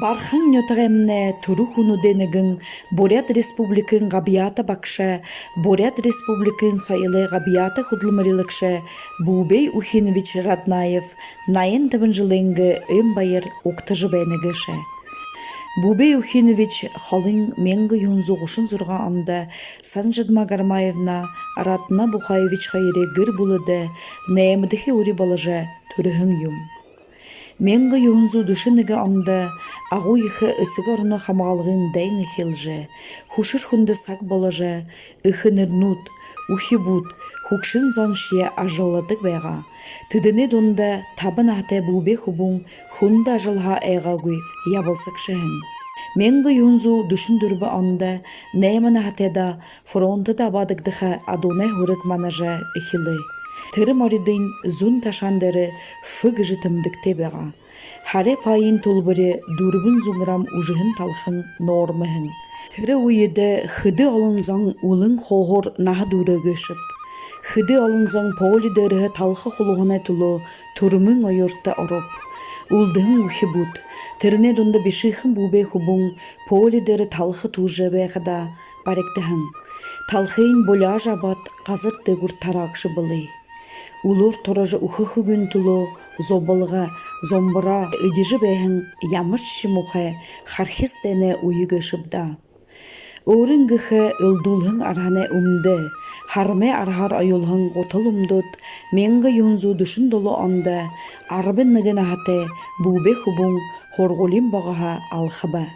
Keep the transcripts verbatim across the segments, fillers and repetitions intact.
Бархан нютагаймнай түрүү хүнүүдэй нэгэн, Буряад Республикын габьяата багша, Буряад Республикын соёлой габьяата хүдэлмэрилэгшэ Бүүбэй Үхинович Раднаев наян табан жэлэйнгээ ойн баяр угтажа байна гээшэ. Бүүбэй Үхинович холын мянга юһэн зуун гушан зургаан ондо Санжидма Гармаевна, Радна Бухаевич хоёрой гэр бүлэдэ наймадахи үри боложо түрэһэн юм. Мянга юһэн зуун дүшэн нэгэн ондо Агуу Ехэ Эсэгэ ороноо хамгаалгын дайн эхилжэ, хүшэр хүндэ саг боложо, эхэнэрнүүд, үхибүүд, хүгшэн зоншье ажалладаг байгаа. Тэдэнэй дунда табан наһатай Бүүбэй хүбүүн хүндэ ажалһаа айгаагүй ябалсагша һэн. Мянга юһэн зуун дүшэн дүрбэн ондо найман наһатайдаа фронтдо абаадагдаха адуунай һүрэг манажа эхилээ. Тэрэ моридынь зүүн ташаан дээрэ Ф гэжэ тэмдэгтэй байгаа. Харай паайн түлбэри дүрбэн зуун грамм үжэһэн талхан норма һэн. Тэрэ үедэ хэды олон зон үлэн хооһоор наһа дүүрээ гээшэб. Хэды олон зон поле дээрэһээ талха хулууһанай түлөө түрмын оёорто оробо. Үлдэһэн үхибүүд. Тэрэнэй дунда бишыхан Бүүбэй хүбүүн поле дээрэ талха түүжэ байхадаа баригдаһан. Талхыень буляажа абаад, газар дээгүүр тараагша бэлэй. Үлөөр туража үхэхэгүйн түлөө зоболго, зомбороо эдижэ байһан ямаршье муухай харгис дайнай үе гээшэб даа. Өөрын гэхэ элдүүлһэн арһанай үмдэ, һармай арһаар оёулһан гутал үмдөөд, мянга юһэн зуун дүшэн долоон ондо арбан нэгэн наһатай Бүүбэй хүбүүн һургуулиин богоһо алхаба.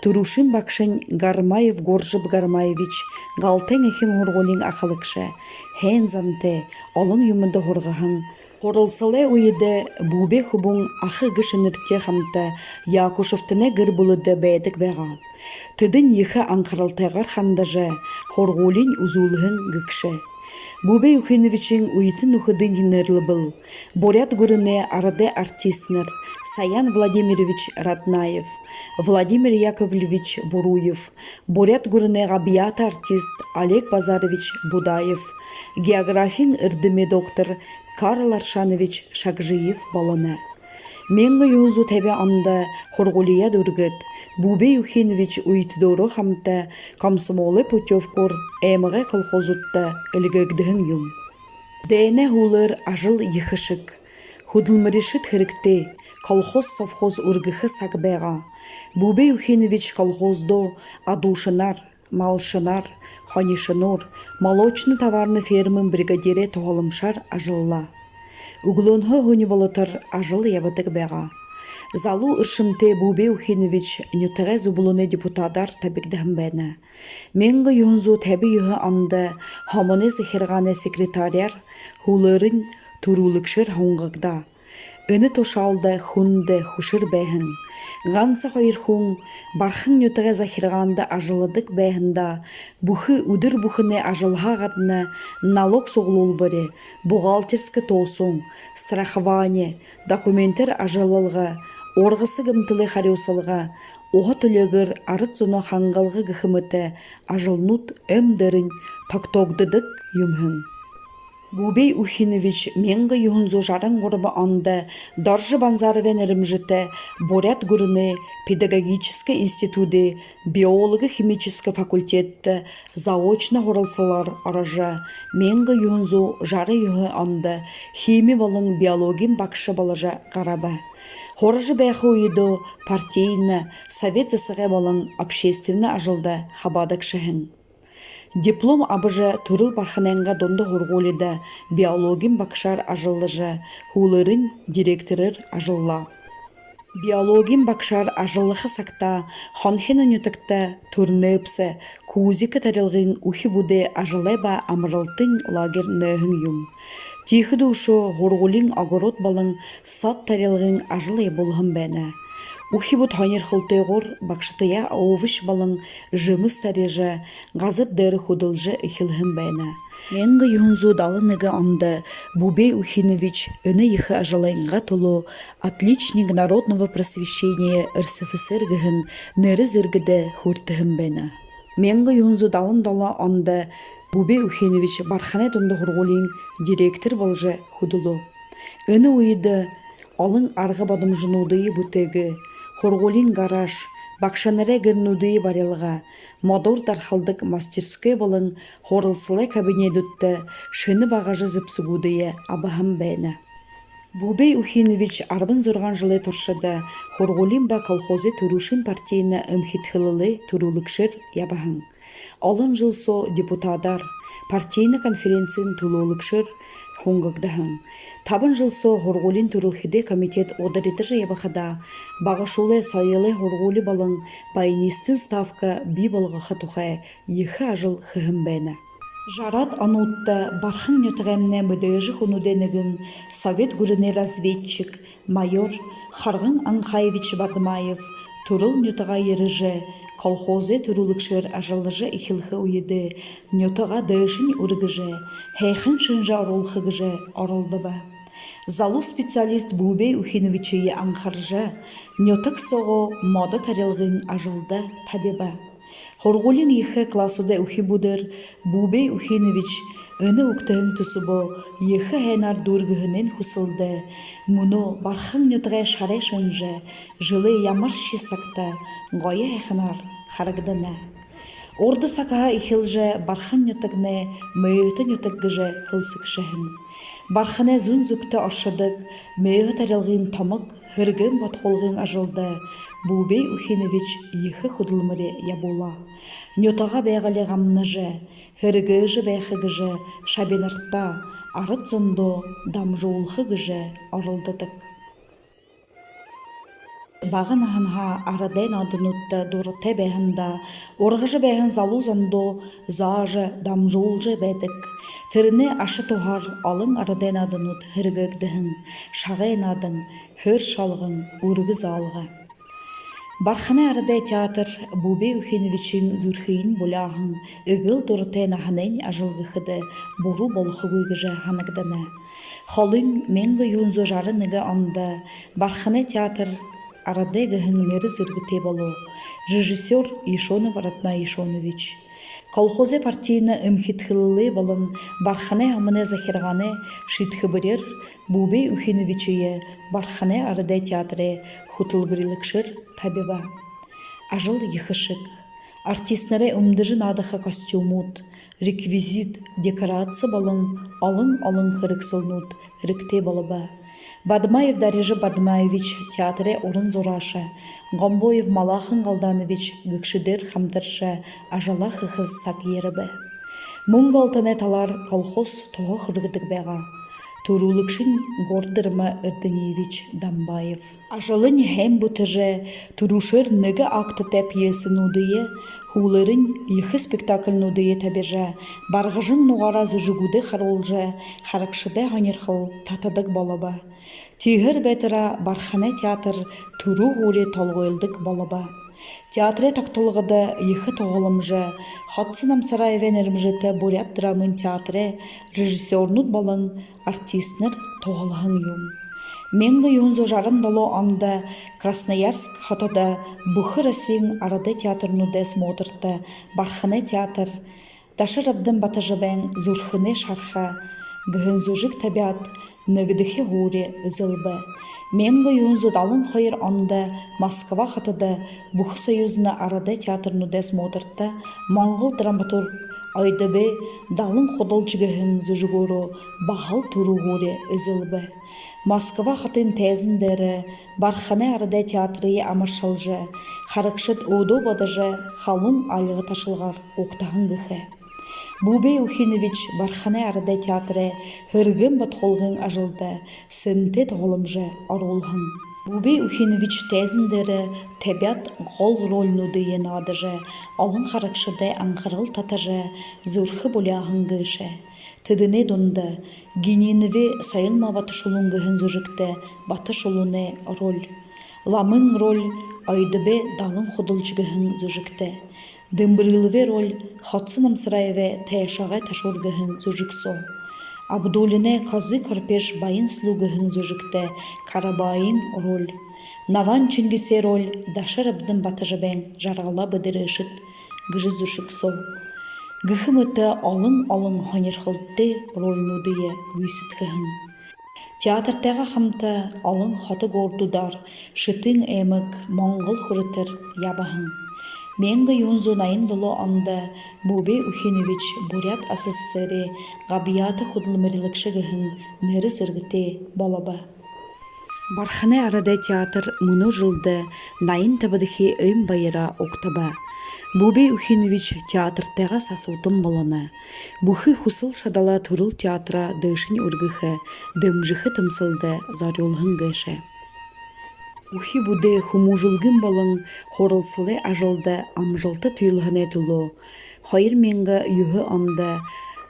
Түрүүшын багшань Гармаев Гуржаб Гармаевич Галтайн эхин һургуулиин ахалагша, һайн зантай, олон юумэндэ һургаһан. Һуралсалай үедэ Бүүбэй хүбүүн аха эгэшэнэртэеэ хамта Якушевтанай гэр бүлэдэ байдаг байгаа. Тэдэнь ехэ анхаралтайгаар хандажа, һургуулиинь үзүүлһэн гэгшэ. Бүүбэй Үхиновичын үетэн нүхэдынь нэрлэбэл: Буряад гүрэнэй арадай артистнар Саян Владимирович Раднаев, Владимир Яковлевич Буруев, Буряад гүрэнэй габьяата артист Олег Базарович Будаев, географиин эрдэмэй доктор Карл Аршанович Шагжиев болоно. Мянга юһэн зуун табин ондо һургуулияа дүүргээд, Бүүбэй Үхинович үетэдөөрөө хамта комсомолой путёвкоор аймагай колхозуудта эльгээгдэһэн юм. Дайнай һүүлээр ажал ехэшэг. Хүдэлмэришэд хэрэгтэй, колхоз, совхоз үргэхэ саг байгаа. Бүүбэй Үхинович колхоздоо адуушанаар, малшанаар, хонишоноор, молочно-товарна фермын бригадирай туһаламшаар ажаллаа. Үглөөнһөө һүни болотор ажал ябадаг байгаа. Залуу эршэмтэй Бүүбэй Үхинович нютагай зүблэлэй депутадаар табигдаһан байна. Мянга юһэн зуун табин юһэн ондо һомоной захиргаанай секретаряар, һүүлээрынь түрүүлэгшээр һунгагдаа. Энэ тушаалда хүндэ хүшэр байһан. Ганса хоёр хүн Бархан нютагай захиргаанда ажалладаг байһандаа, бүхы үдэр бүхэнэй ажалһаа гадна налог суглуулбари, бухгалтерскэ тоосуун, страховани, документээр ажаллалга, ургаса гэмтэлэй харюусалга, уһа түлеэгээр арад зоноо хангалга гэхэ мэтэ ажалнууд эм дээрэнь тогтоогдодог юм һэн. Бүүбэй Үхинович мянга юһэн зуун жаран гурбан ондо Доржо Банзаровай нэрэмжэтэ Буряад гүрэнэй педагогическэ институдай биолого-химическэ факультедтэ заочно һуралсалаар орожо, мянга юһэн зуун жаран юһэн ондо хими болон биологиин багша боложо гараба. Һуража байха үедөө партийна, совет засагай болон общественна ажалда хабаадагша һэн. Диплом абажа, түрэл Барханайнгаа дунда һургуулида биологиин багшаар ажаллажа, һүүлээрынь директорээр ажаллаа. Биологиин багшаар ажаллаха сагтаа Хонхино нютагта Түрнэпсэ, Кузикэ тарилгын үхибүүдэй ажалай ба амаралтын лагерь нээһэн юм. Тиихэдэ үшөө һургуулиин огород болон сад тарилгын ажал ябуулһан байна. Үхибүүд һонирхолтойгоор багшатаяа овощ болон жэмэс тарижа, газар дээрэ хүдэлжэ эхилһэн байна. Мянга юһэн зуун далан нэгэн ондо Бүүбэй Үхинович энэ ехэ ажалайнгаа түлөө «Отличник народного просвещения РСФСР» гэһэн нэрэ зэргэдэ хүртэһэн байна. Мянга юһэн зуун далан долоон ондо Бүүбэй Үхинович Барханай дунда һургуулиин директор боложо хүдэлөө. Энэ үедэ олон арга боломжонуудые бүтээгээ. Һургуулиин гараж, багшанарай гэрнүүдые барилга, модоор дархалдаг мастерской болон һуралсалай кабинедүүдтэ шэнэ багажа зэбсэгүүдые абаһан байна. Бүүбэй Ухинович арбан зургаан жэлэй туршада һургуулиин ба колхозой түрүүшын партийна эмхидхэлэлэй түрүүлэгшээр ябаһан. Олон жэл соо депутадаар, партийна конференциин түлөөлэгшээр һунгагдаһан. Табан жэл соо һургуулиин түрэлхидэй комитет ударидажа ябахадаа, багашуулай соёлой һургуули болон баянистын ставка бии болгохо тухай ехэ ажал хэһэн байна. Жараад онуудта Бархан нютагаймнай мэдээжэ хүнүүдэй нэгэн, Совет гүрэнэй разведчик, майор Харган Анхаевич Бадмаев түрэл нютагаа ерэжэ, колхозой түрүүлэгшээр ажаллажа эхилхэ үедөө нютагаа дээшэнь үргэжэ, һайхан шэнжэ оруулха гэжэ оролдобо. Залуу специалист Бүүбэй Ухиновичые анхаржа, нютаг соогоо модо тарилгын ажалда табиба. Һургуулиин ехэ классуудай үхибүүдээр Бүүбэй Ухинович энэ үгтэһэн түсэбөө ехэ һайнаар дүүргэһэнэйнь хүсэлдөө мүнөө Бархан нютагай шарай шэнжэ жэлэй ямаршье сагта гоё һайханаар харагдана. Урда сагһаа эхилжэ Бархан нютагнай мойһото нютаг гэжэ хэлсэгшэ һэн. Барханай зүүн зүгтэ оршодог мойһо тарилгын томог һэргээн бодхуулгын ажалда Бүүбэй Ухинович ехэ хүдэлмэри ябуулаа. Нютагаа байгаали гамнажа, һэргээжэ байха гэжэ шабинартаа, арад зондоо дамжуулха гэжэ оролдодог. Бага наһанһаа арадай наадануудта дуратай байһандаа, ургажа байһан залуу зондоо заажа, дамжуулжа байдаг. Тэрэнэй аша туһаар олон арадай нааданууд һэргээгдэһэн: шагай наадан, һээр шалган, үргэ заалга. Барханай арадай театр Бүүбэй Ухиновичын зүрхыень буляаһан, эгээл дуратай наһанайнь ажал гэхэдэ буруу болохогүй гэжэ һанагдана. Холын мянга юһэн зуун жаран нэгэн ондо Барханай театр арадай гэһэн нэрэ зэргэтэй болоо. Режиссёр Ешонов Раднай Ешонович. Колхозой партийна эмхидхэлэлэй болон Барханай һомоной захиргаанай шиидхэбэреэр Бүүбэй Ухиновичые Барханай арадай театрай хүтэлбэрилэгшээр табиба. Ажал ехэ шэг. Артистнарай үмдэжэ наадаха костюмууд, реквизит, декораци болон олон-олон хэрэгсэлнүүд хэрэгтэй болобо. Бадмаев Дарижа Бадмаевич театрай уран зурааша, Гомбоев Малахан Галданович гэгшэдээр хамтаржа ажалаа хэхэ саг ерэбэ. Мүнгэ олтоной талаар колхоз туһа хүргэдэг байгаа. Түрүүлэгшэнь Гордырма Эрдэниевич Дамбаев. Ажалынь һайн бүтэжэ, түрүүшээр нэгэ актатай пьесэнүүдые, һүүлээрынь ехэ спектакльнуудые табижа, баргажан нугаараа зүжэгүүдые харуулжа, харагшадай һонирхол татадаг болобо. Тиихээр байтараа Барханай театр түрүү һуури толгойлдог болобо. Театрай тогтолгодо ехэ туһаламжа, Хоца Намсараевай нэрэмжэтэ Буряад драмын театрай режиссёрнууд болон артистнар туһалһан юм. Мянга юһэн зуун жаран долоон ондо Красноярск хотодо бүхы Россиин арадай театрнуудай смотрто Барханай театр Даширабдан Батожабайн «Зүрхэнэй шарха» гэһэн зүжэг табяад, нэгэдэхи һуури эзэлбэ. Мянга юһэн зуун далан хоёр ондо Москва хотодо бүхы союзна арадай театрнуудай смотрто монгол драматург Ойдобой «Далан худалжа» гэһэн зүжэгөөрөө баһал түрүү һуури эзэлбэ. Москва хотын тайзан дээрэ Барханай арадай театрые амаршалжа, харагшад өөдөө бодожо, халуун альга ташалгаар угтаһан гэхэ. Бүүбэй Ухинович Барханай арадай театрай һэргээн бодхуулгын ажалда сэнтэй туһаламжа оруулһан. Бүүбэй Ухинович тайзан дээрэ табяад гол рольнуудые наадажа, олон харагшадай анхарал татажа, зүрхэ буляаһан гээшэ. Тэдэнэй дунда Гениновэй «Соёлма Баташулуун» гэһэн зүжэгтэ Баташулуунай роль, ламын роль Ойдобой «Далан худалжа» гэһэн зүжэгтэ, Дымбрыловай роль Хоца Намсараевай «Тайшаагай ташуур» гэһэн зүжэг соо, Абдуллинай «Козы Корпеш баян сүлүү» гэһэн зүжэгтэ Карабаин роль, Наваан Чингисэй роль Даширабдан Батожабайн «Жаргалаа бэдэрээшэд» гэжэ зүжэг соо гэхэ мэтэ олон-олон һонирхолтой рольнуудые гүйсэдхэһэн. Театртайгаа хамта олон хото городуудаар, Шэтын аймаг, Монгол хүрэтэр ябаһан. Мянга юһэн зуун наян долоон ондо Бубей Ухинович Буряад АССР-эй габьяата хүдэлмэрилэгшэ гэһэн нэрэ зэргэтэй болобо. Барханай арадай театр мүнөө жэлдэ наян табадахи ойн баяраа угтаба. Бубей Ухинович театртайгаа сасуутан болоно. Бүхы хүсэл шадалаа түрэл театраа дээшэнь үргэхэ, дэмжэхэ тэмсэлдэ зорюулһан гээшэ. Үхибүүдэй хүмүүжүүлгын болон һуралсалай ажалда амжалта туйлаһанай түлөө хоёр мянга юһэн ондо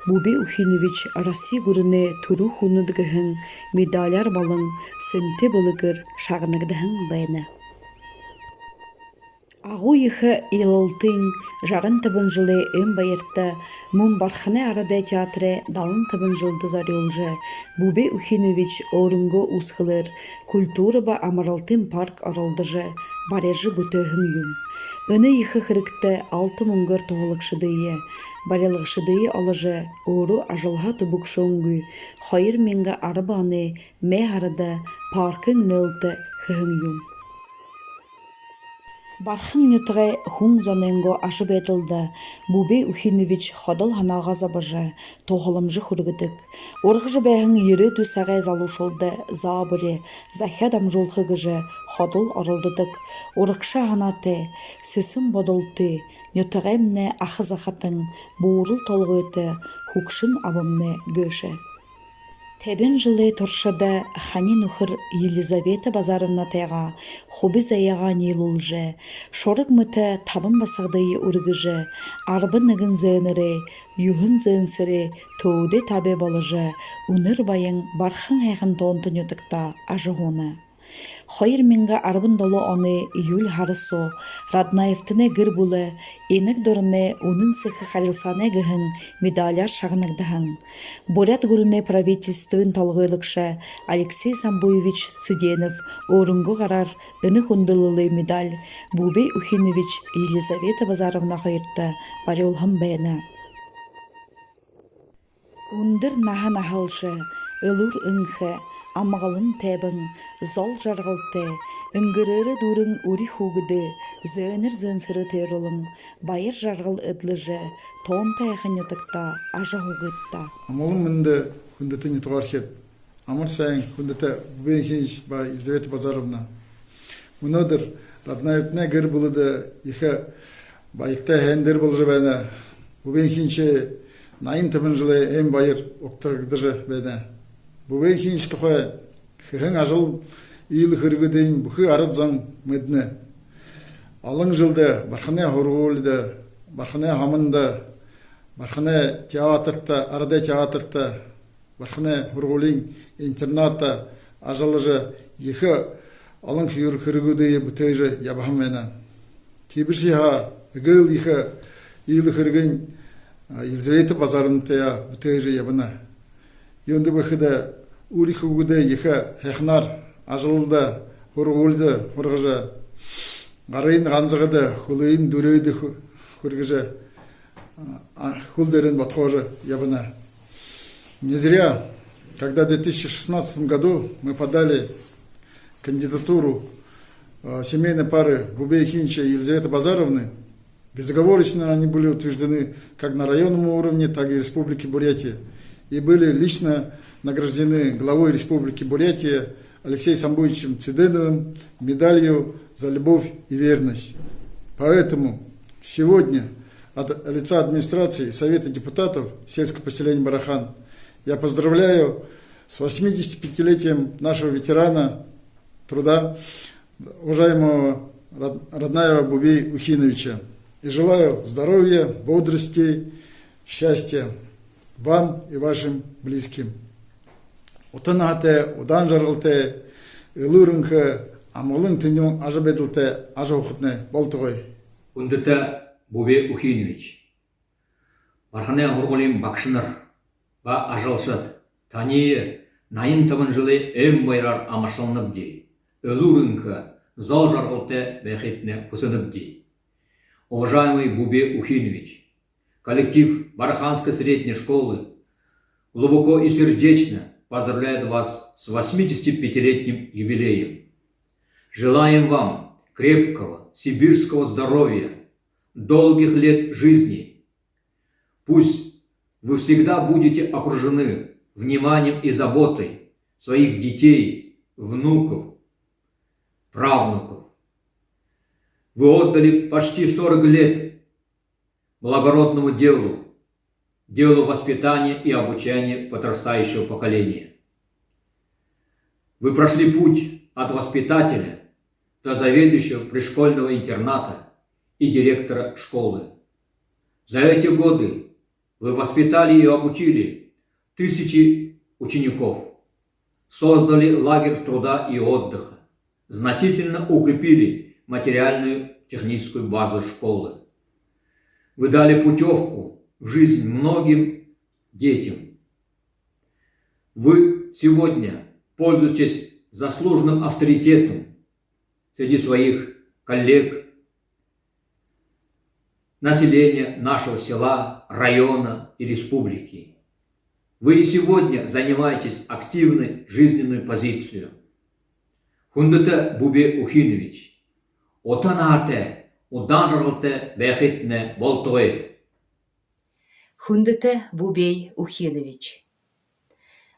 Бубей Ухинович Росси гүрэнэй түрүү хүнүүд гэһэн медаляар болон сэнтэй бэлэгээр шагнагдаһан байна. Агуу ехэ Илалтын жаран табан жэлэй ойн баярта, мүн Барханай арадай театрай далан табан жэлдэ зорюулжа, Бубей Ухинович өөрынгөө үүсхэлээр культура ба амаралтын парк оролдожо, барижа бүтээһэн юм. Энэ ехэ хэрэгтэ алта мүнгөөр туһалагшадые, барилгашадые оложо, өөрөө ажалһаа түбэгшөөнгүй, хоёр мянга арбан оной май һарада паркын нээлтэ хэһэн юм. Бархан нютагай хүн зонойнгоо ажабайдалда Бубей Ухинович ходол һанаагаа зобожо, туһаламжа хүргэдэг. Ургажа байһан ерээдүй сагай залуушуулда заабари захяа дамжуулха гэжэ ходол оролдодог. Урагшаа һанаатай, сэсэн бодолтой, нютагаймнай аха захатан, буурал толгойтой хүгшэн абамнай гээшэ. Табин жэлэй туршада хани нүхэр Елизавета Базаровнатайгаа хуби заяагаа ниилүүлжэ, шураг мэтэ табан басагадые үргэжэ, арбан нэгэн зээнэрэй, юһэн зээнсэрэй төөдэй табяа боложо, үнэр баян Бархан һайхан тоонто нютагтаа ажаһууна. Хоёр мянга арбан долоон оной июль һара соо Раднаевтанай гэр бүлэ «Инаг дуранай үнэн сэхэ харилсаанай» гэһэн медаляар шагнагдаһан. Буряад гүрэнэй правительствын толгойлогшо Алексей Самбуевич Цыденов өөрынгөө гараар энэ хүндэлэлэй медаль Бубей Ухинович Елизавета Базаровна хоёрто бариулһан байна. Үндэр наһа наһалжа, элүүр энхэ, амгалан тайбан, зол жаргалтай, энгэрээрээ дүүрэн үри хүүгэдээ зээнэр зээнсэрээ тойруулан, баяр жаргал эдлэжэ, тоонто һайхан нютагтаа ажаһуугыт даа. Амгалан мэндэ, хүндэтэ нютагаархид! Амар сайн, хүндэтэ Бубей Ухинович ба Елизавета Базаровна! Мүнөөдэр Раднаевтанай гэр бүлэдэ ехэ баяртай һайндэр боложо байна. Бубей Ухиновичай наян табан жэлэй ойн баяр угтагдажа байна. Бубей Ухинович тухай хэһэн ажал, үйлэ хэрэгүүдыень бүхы арад зон мэдэнэ. Олон жэлдэ Барханай һургуулида, Барханай һомондо, Барханай театрта, арадай театрта, Барханай һургуулиин интернатта ажаллажа, ехэ олон хэр-, хэрэгүүдые бүтээжэ ябаһан байна. Тиибэшье һаа, эгээл ехэ үйлэ хэрэгынь, а, Елизавета Базаровнатаяа бүтээжэ ябана. Юундэб гэхэдэ, үри хүүгэдээ ехэ һайханаар ажалда, һургуулида һургажа, гарыень ганзагада, хүлыень дүрөөдэ хү-, хүргэжэ, а, хүл дээрэнь бодхоожо ябана. Не зря, когда в две тысячи шестнадцатом году мы подали кандидатуру, э, семейной пары Бубей Ухиновича и Елизаветы Базаровны, безоговорочно они были утверждены как на районном уровне, так и Республики Бурятия, и были лично награждены главой Республики Бурятия Алексеем Самбуевичем Цыденовым медалью «За любовь и верность». Поэтому сегодня от лица администрации и Совета депутатов сельского поселения Барахан я поздравляю с восьмидесятипятилетием нашего ветерана труда, уважаемого Рад-, Раднаева Бубей Ухиновича. И желаю здоровья, бодрости, счастья вам и вашим близким. Ута наһатай, удаан жаргалтай, элүүр энхэ, амгалан тэнюун ажабайдалтай ажаһуухатнай болтогой. Хүндэтэ Бубей Ухинович, Барханай һургуулиин багшанар ба ажалшад, таниие наян табан жэлэй ойн баяраар амаршалнабди. Элүүр энхэ, зол жаргалтай байхыетнай хүсэнэбди. Уважаемый Бубей Ухинович, коллектив Бараханской средней школы глубоко и сердечно поздравляет вас с восьмидесятипятилетним юбилеем. Желаем вам крепкого сибирского здоровья, долгих лет жизни. Пусть вы всегда будете окружены вниманием и заботой своих детей, внуков, правнуков. Вы отдали почти сорок лет благородному делу, делу воспитания и обучения подрастающего поколения. Вы прошли путь от воспитателя до заведующего пришкольного интерната и директора школы. За эти годы вы воспитали и обучили тысячи учеников, создали лагерь труда и отдыха, значительно укрепили материальную техническую базу школы. Вы дали путёвку в жизнь многим детям. Вы сегодня пользуетесь заслуженным авторитетом среди своих коллег, населения нашего села, района и республики. Вы и сегодня занимаете активную жизненную позицию. Хүндэтэ Бубей Ухинович, ута наһатай, удаан жаргалтай байхатнай болтогой. Хүндэтэ Бубей Ухинович.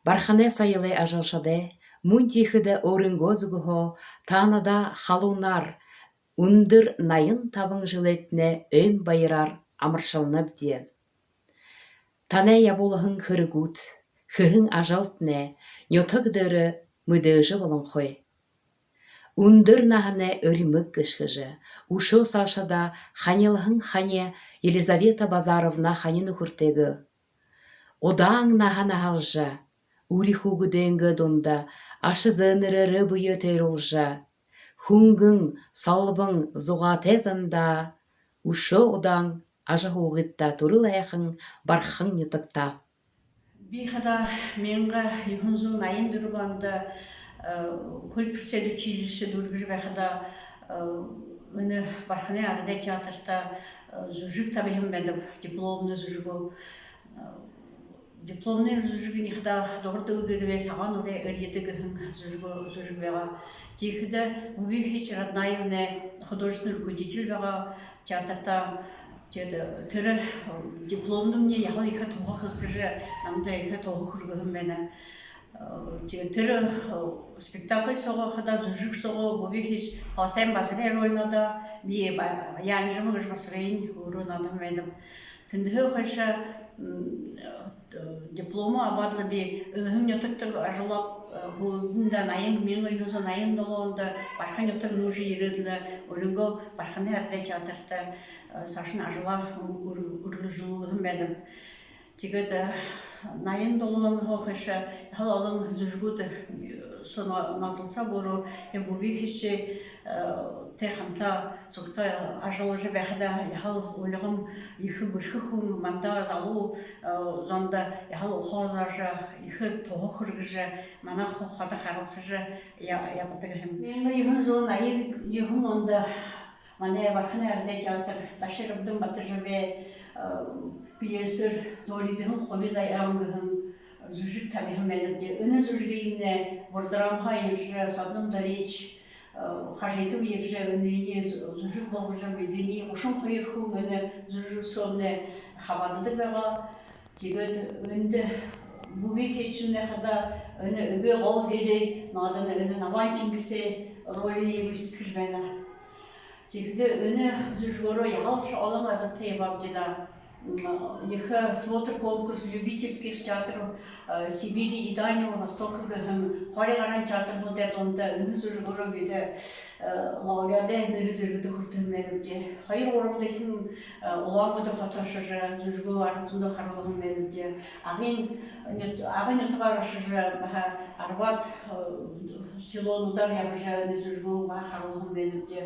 Барханай соёлой ажалшадай, мүн тиихэдэ өөрынгөө зүгһөө таанадаа халуунаар үндэр наян табан жэлэйтнай ойн баяраар амаршалнабди. Танай ябуулһан хэрэгүүд, хэһэн ажалтнай нютаг дээрэ мэдээжэ болонхой. Үндэр наһанай эрьмэг гэшхэжэ, үшөө саашадаа ханилһан хани Елизавета Базаровна хани нүхэртэйгөө удаан наһа наһалжа, үри хүүгэдэйнгээ дунда аша зээнэрээрээ бэеэ тойруулжа, хүнгэн, солбон, зугаатай зандаа үшөө удаан ажаһуугыт даа түрэл һайхан Бархан нютагтаа. Би хадаа мянга юһэн зуун наян дүрбэн ондо, э, культпросветучилище дүүргэжэ байхадаа, э, энэ Барханай арадай театрта, э, зүжэг табиһан байнаб, дипломно зүжэгөө. Э, дипломно зүжэгынь хадаа Дугар Дылгыровай «Сагаан үрэй эрьедэ» гэһэн зүжэгөө, зүжэг байгаа. Тиихэдэ Бубей Ухинович Раднаевнай художественный руководитель байгаа театрта. Тиигээд, э, тэрэ, э, дипломнуудынь яһала ехэ туһа хэлсэжэ, намда ехэ туһа хүргэһэн байна. Э, тиигээд тэрэ, э, спектакль соогоо хадаа, зүжэг соогоо Бубей Ухинович Паласайн Базарай роль наадаа, би ба-, Янжима гэжэ Басагайень өөрөө наадаһан байнаб. Тэндэһээ хойшо, м, э, дипломо абаад лэ би Элһэн нютагта ажаллааб, э, хүндэ наян, мянга юһэн зуун наян долоондо Бархан нютаг нүүжэ ерээд лэ, өөрынгөө Барханай арадай театрта, э, саашань ажалаа үр-, үргэлжэлүүлһэн байнаб. Тиигээд, э, наян долоонһоо хойшо яһала олон зүжэгүүд, э, соо на-, наадалсааб өөрөө, э, Бубей Ухиновичай, э, -тэй хамта зүгтэ ажаллажа байхада яһала үлгэн ехэ бэрхэ хүн, манда залуу, э, зондо яһала ухаалзаажа, ехэ туһа хүргэжэ, манай хо-, ходо харилсажа я-, ябадаг һэм. Мянга юһэн зуун наян юһэн ондо манай Барханай арадай театр Даширабдан Батожабай, э, пьесээр «Дөөридиһэн хуби заяан» гэһэн зүжэг табиһан байнабди. Энэ зүжэгыемнай Бурдрамһаа ерэжэ, Содном Дорич, э, Хажитов ерэжэ, энээниие зү-, зүжэг болгожо, бидэниие гушан хоёр хүн энэ зүжэг соомнай хабаададаг байгаа. Тиигээд эндэ Бубей Ухиновичнай хадаа энэ эгээ гол герой наадана, энэ Наваан Чингисэй ролиие гүйсэдхэжэ байна. Тиихэдэ энэ зүжэгөөрөө яһалша олон газарта ябаабди даа. М, ехэ смотр-конкурс любительских театров, э, Сибири и Дальнего Востока гэһэн хори гаран театрнуудай дунда энэ зүжэгөөрөө бидэ, э, лауреадай нэрэ зэргэдэ хүртэһэн байнабди. Хоёр-гурбадахинь, э, Улаан-Үдэ хото ошожо, зүжэгөө арад зондоо харуулһан байнабди. Агын нют-, Агын нютагаар ошожо, баһа арбаад, э, селонуудаар ябажа, энэ зүжэгөө баһа харуулһан байнабди.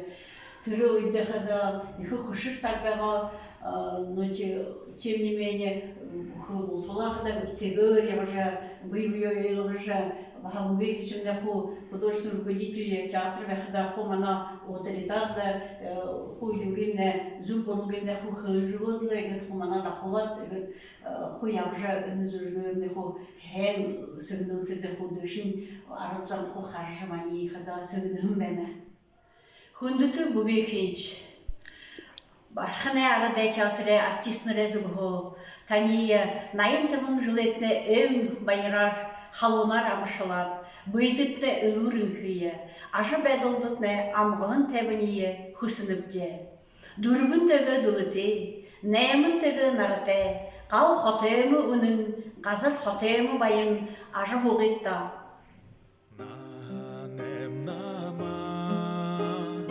Тэрэ үедэ хадаа ехэ хүшэр саг байгаа, а, но те-, тем не менее, бүхы булталаа хадаа эбтэйгээр ябажа, бэе бэеэ ойлгожо, Баһа бүби хэшэмнай хуу художественный руководитель театр байхада хуу манай уута редакторлай, э, хуу юугыемнай, зүб буруугыемнай хуу хэлэжэ үгөөд лэ, иигээд хуу манай дахуулаад, иигээд, э, хуу ябажа, энэ зүжэгөөрөө хуу һайн сэгнэлтэдэ хуу дээшэнь арад зон хуу хаража, маниие хадаа сэгнэһэн байна. Хүндэтэ бүби эхынш, Барханай арадай театрай артистнарай зүгһөө таниие наян табан жэлэйтнай ойн баяраар, халуунаар амаршалаад, бэедэтнай элүүр энхые, ажабайдалдатнай амгалан тайбаниие хүсэнэбди. Дүрбэн тээгээ дүлэтэй, найман тээгээ наратай, гал хотоймо үнэн, газар хотоймо баян ажаһуугыт даа. Наһанайм намаа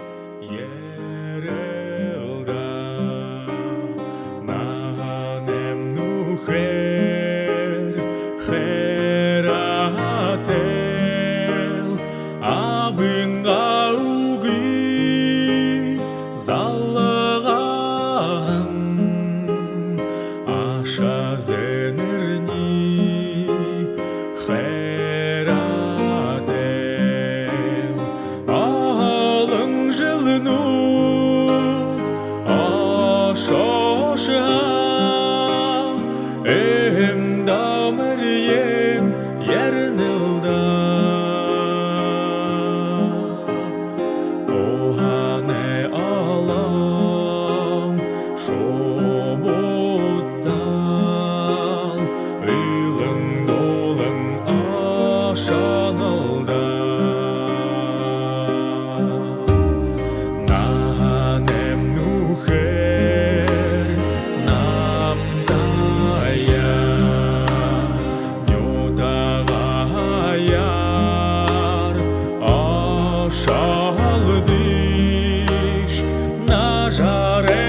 ерэл даа. Наһанайм нүхэр хайратайл, абынгаа үгы залгаһан, аша зээнэрни хайратайл. Олон жэлнүүд ошошоо, энэ дамирыень ерэнэл даа. Уһанай олон шубуудтал уйлан дуулан ошонол даа. Наһанайм нүхэр намтаяа, нютагаа аяар ошоол дээш, нажарай